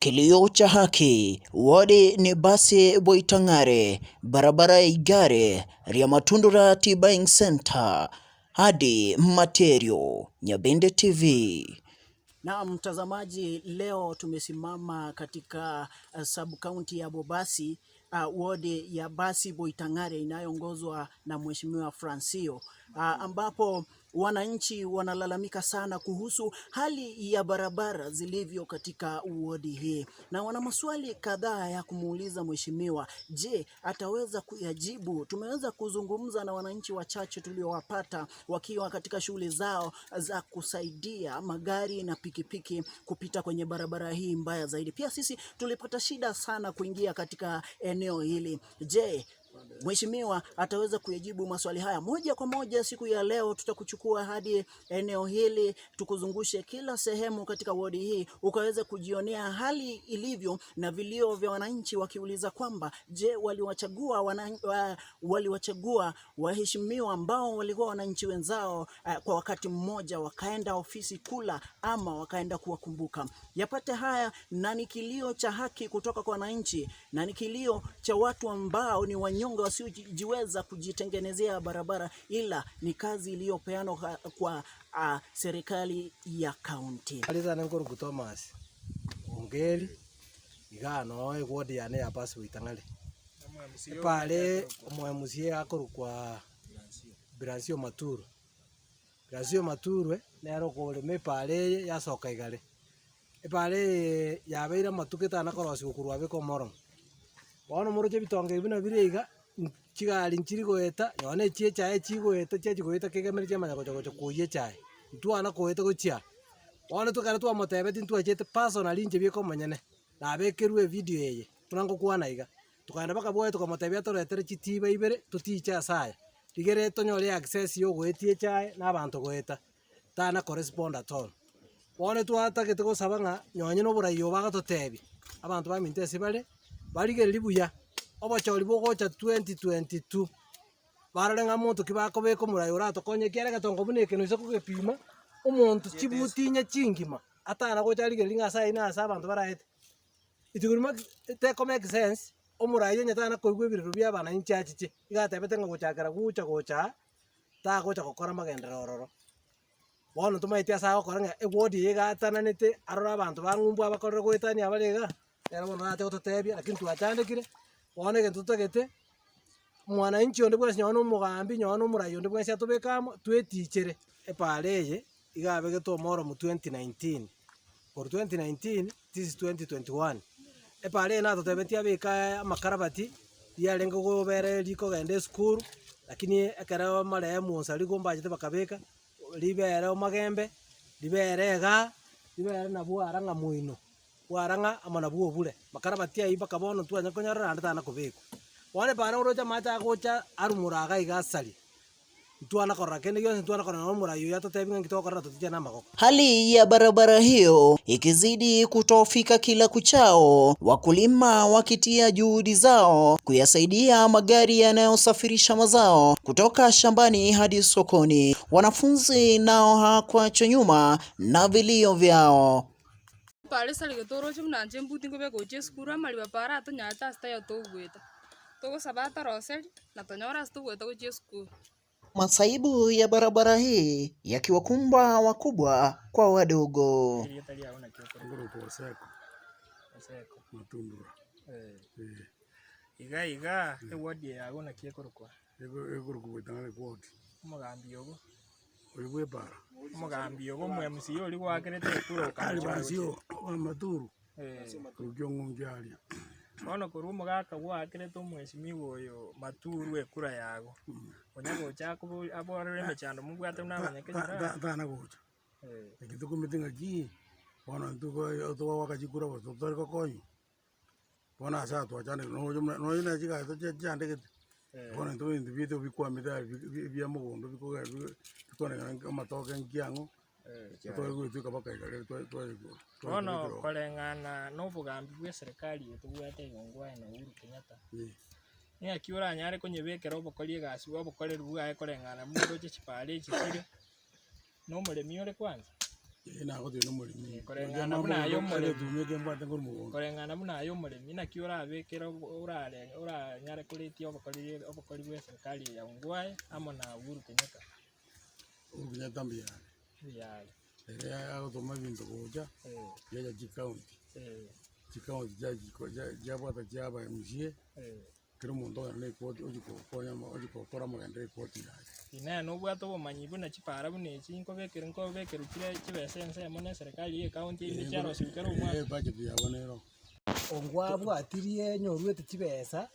Kilio cha haki, wodi ni basi Boitang'are, barabara ya Igare, Riamatundura Tea Buying Center hadi Materio, Nyabende TV. Na mtazamaji, leo tumesimama katika sub county ya Bobasi, wodi ya Basi Boitang'are inayoongozwa na Mheshimiwa Francio, ambapo wananchi wanalalamika sana kuhusu hali ya barabara zilivyo katika wodi hii, na wana maswali kadhaa ya kumuuliza mheshimiwa. Je, ataweza kuyajibu? Tumeweza kuzungumza na wananchi wachache tuliowapata wakiwa katika shughuli zao za kusaidia magari na pikipiki kupita kwenye barabara hii mbaya zaidi. Pia sisi tulipata shida sana kuingia katika eneo hili. Je, mheshimiwa ataweza kuyajibu maswali haya moja kwa moja? Siku ya leo tutakuchukua hadi eneo hili, tukuzungushe kila sehemu katika wodi hii, ukaweze kujionea hali ilivyo na vilio vya wananchi wakiuliza kwamba je, waliwachagua waliwachagua waheshimiwa ambao walikuwa wananchi wenzao kwa wakati mmoja wakaenda ofisi kula ama wakaenda kuwakumbuka. Yapate haya na ni kilio cha haki kutoka kwa wananchi na ni kilio cha watu ambao ni wanyonge wasiojiweza kujitengenezea barabara, ila ni kazi iliyopeanwa kwa serikali ya kaunti. Arizane nkoruku Thomas Ongeri, igaa noo eward yane ya Pasi Witang'are. Epare omo MCA akorokwa Blasio Maturo. Blasio Maturwe nere okorema epara eye yasoka igare. Epara eye yabeire amatuko etana korosiwa korwa abeke omoromo. Bono moroche ebitongo ebi buna bire iga, chigari nchiri goeta, nonye na echia echae chigoeta chiachia goeta kegemeri chiamanya gocha gocha koiyia echae, ntwana koeta gochia aa. Bono ekero twamotebetie ntwachete personally inche bieka omonyene, nabekerwe evideo eye, buna ngokwana iga, tokaenda mpaka bwoye tokamotebia atoretere chitiba ibere totiche ase aya, rigere tonyore access ya ogoetia echae na abanto goeta, tana korespond at all. Bono twatagete gosaba ng'a nonye na oborai obo bagototebia, abanto baminto ase bare, barigereria buya, obochori bogocha 2022, barore ng'a monto ki bakobeka omorai oratokonye ekiagera egetongo buna eke noise kogepima, omonto chibuti inye chingima, atana gocha arigereria ng'a ase aywo nase abanto baraete. It will make teko make sense, omorai onye tana koigwa ebirero bia abananchi achiche, iga atebete ng'a gochakera gocha gocha aa, tagocha gokora amagenderero ororo. Bono tomaeti ase agokora ng'a eward eye iga atananete arore abanto ba ng'umbu abakorire goetania abare igaa, nere bono orache gototebia lakini twachandekire, bono egento totagete, mwananchi onde bwensi nonye na omogambi nonye na omorai onde bwensi atobeke amo, twetichere. Epara eye iga abegetwe omoromo 2019, korwa 2019 this is 2021, epara eye natotebetie abeke amakarabati, riarenge kobera rikogenda esukuru, lakini ekero marehemu Onsarigo mbachete bakabeka, ribere omagembe, ribere igaa, ribere nabwo arang'a moino, bwarang'a amo nabwo obure, makarabati aywo mpaka bono ntwanya konyorora naende tana kobekwa. Bono epara oroche amache agocha arumore iga iga asaria, ntwana korora kende gionsi ntwana korora nonye omorai oyo atotebie ng'a inki togokorera totiche na amagoko. Hali ya barabara hiyo ikizidi kutofika kila kuchao, wakulima wakitia juhudi zao kuyasaidia magari yanayosafirisha mazao kutoka shambani hadi sokoni. Wanafunzi nao hawakuachwa nyuma na vilio vyao. Mpare esarigete oroche buna inche embuti nkobeka gochia esukuru, amariba para atonyarete ase taiyo togoeta. Togosaba atoroseri, na tonyore ase togoeta gochia esukuru. Masaibu ya barabara hii yakiwakumba wakubwa kwa wadogo. Erieta riao naki okorokwa? Nkorokwa Oseko Oseko. Matundura. Eh. Eh. Iga iga eward eye yago naki ekorokwa? Ekorokwa Boitang'are ward. Omogambi obo? Oyo bwa epara. Omogambi obo omo MCA oria gwakerete ekura Ari okanchora basi gochia. o Maturu. Eh. Korwa kiong'onki aria. Bono korwa omogaka gwakerete omweshimiwa oyo Maturu ekura yago, onya gocha akobori aborore emechando mobwate buna abanyakenyoro aba. Tana gocha. Eh. Eki tokomete ng'aki, bono intwe togoaka chikura gose totari gokonywa. Bono ase aya twachandekire nonya buna nonya na chigari tochiachandegete, bono intwe ebinto biaito bikwamete aye bi- bia mogondo bikoge bikonekana nki amatoke nki ang'o, twari mpaka iga rero twa- twa- Bono twaikire oo. koreng'ana na obogambi bwa eserekari eye tobwate iga Ongwae na Uhuru Kenyatta, ng'aki oranyare konyebekera obokori egasi obokoreri bwaye koreng'ana buna oroche chipara echi chire, na omoremi ore kwanza? Eh, nagotebia na omoremi. Koreng'ana buna aye omoremi. Egetumo eke mbwate nkorwa mogondo. Koreng'ana buna aye omoremi, naki orabekere obo orare oranyare koretia obokori obokori bwa eserikari eye ya Ongwae amo na Uhuru Kenyatta. Uhuru Kenyatta mbuya are. Mbuya are. Ere agotoma ebinto gocha, biacha chikaunti, chikaunti chiabwata chiaba MCA, kera omonto ogenda na ekoti ochia gokonya ochia gokora amagenderero ekoti yaye. Inee nobwate obomanyi buna chipara buna echi nkobekerwa nkobekerwa chire chibesa ensemo na eserekari ya ekaunti erinde chiarosiwa kera omwaka? Ebudget yabo nero. Ongwabwatirie onye oruete chibesa,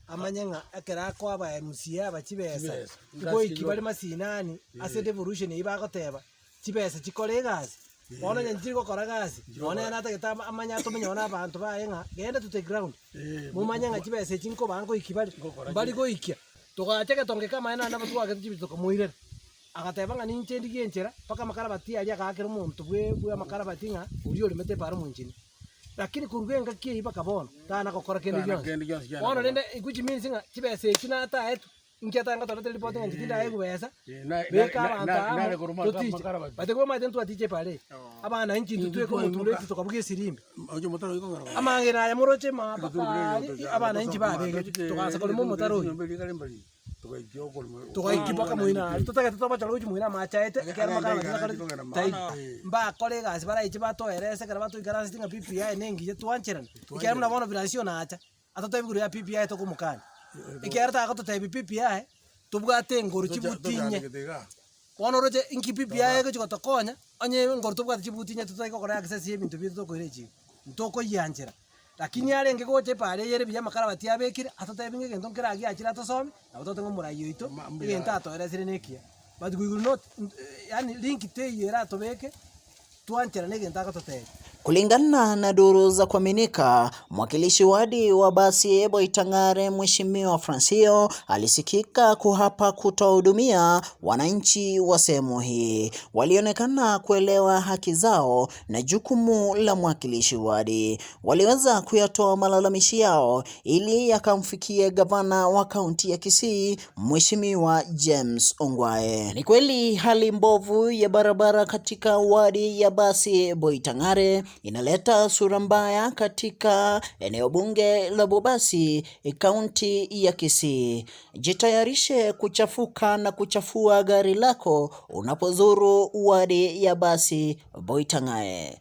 amanye ng'a ekero akoa aba MCA aba chibesa, ngoiki bare masinani ase devolution eywo bagoteba, chibesa chikore egasi, bono onye nchiri gokora gasi, bono ere natagete ama amanye atomenye na abanto baye ng'a genda to the ground, momanye ng'a chibesa echi nkobaa nkoiki bare, mbari goikia. Togacha egetongo eke amaene naende nabo twagete chibesa tokamoirera, agateba ng'a ninche ndigie enchera mpaka amakarabati aria agaakera omonto bwe bwa amakarabati ng'a oria oremete epara omoenchini. Lakini korwa engaki eyio mpaka bono, tana gokora kende Tana gionsi. kende gionsi kiana Bono gokora. rende which means ng'a chibesa echi nataetwe, inki atanga gotoreta ripoti ng'a inche tindaegwa besa, Eh, na- beka na- abanto na- amo, nare korwa totiche. makarabati. Baete komanyete ntwatiche epara eye, abana inki intwe Intwe tweka omotura twaimoka. eki tokabuga esirimbi. Oche omotaro oika kogera Amang'ina aya moroche mapapa aria, abana inki babegete, togaansa korema omotaro oyio. Togaikia mpaka moino aria, totagete tobachore gochia moino amache aete, ekero makara maria takoreti taiyo. Mbakore egasi baraiche batoerese ekero batoikaranseti ng'a PPI na engiya twancherane, ekiagera buna bono Blasio nacha, atotebi igoro ya PPI tokomokania, ekiagera tagototebia PPI, tobwate engoro chibuti inye. Bono oroche inki PPI egochi gotokonya, onye engoro tobwate chibuti inye totari gokora access ya ebinto biaito tokoira echiro, ntokoyianchera. Lakini arenge gocha epara eye ere buya amakarabati abekire, atotebi ng'a egento nkere agiachire atosomie, nabo togote ng'a omorai oito, egento atoeresire na ekiya. But we will not yaani link teiyo eratobeke, twancherane egento agototebia. Kulingana na duru za kuaminika, mwakilishi wadi wa Basi Boitang'are Mheshimiwa Francio alisikika kuhapa kutowahudumia wananchi wa sehemu hii. Walionekana kuelewa haki zao na jukumu la mwakilishi wadi. Waliweza kuyatoa malalamishi yao ili yakamfikie gavana wa kaunti ya Kisii Mheshimiwa James Ongwae. Ni kweli hali mbovu ya barabara katika wadi ya Basi Boitang'are inaleta sura mbaya katika eneo bunge la Bobasi, kaunti ya Kisii. Jitayarishe kuchafuka na kuchafua gari lako unapozuru wadi ya Basi Boitang'ae.